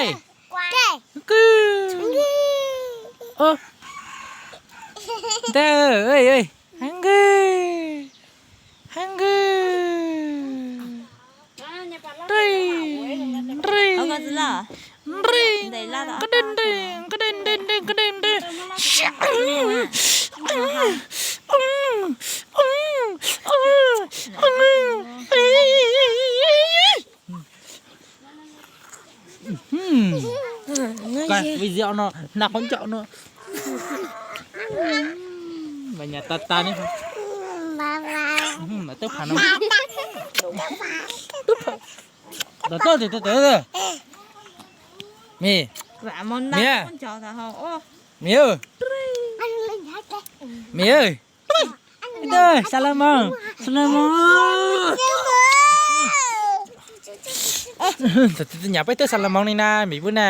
Kw. Ntag, heev kawg, heev kawg. Nrij, nrij, nrij, nqe dej nrij, nqe dej nrij, nqe dej nrij. Video no hnav qhov ncauj no. Mas nyas tas tas ne. Mas tub phav no. Tub phav. Tawm tawm tawm tawm. Mis. Mis. Mis. Mis. Xav lawv mog, xav lawv mog. Tus nyam peb twb xav lawv mog li na, Mis pub na.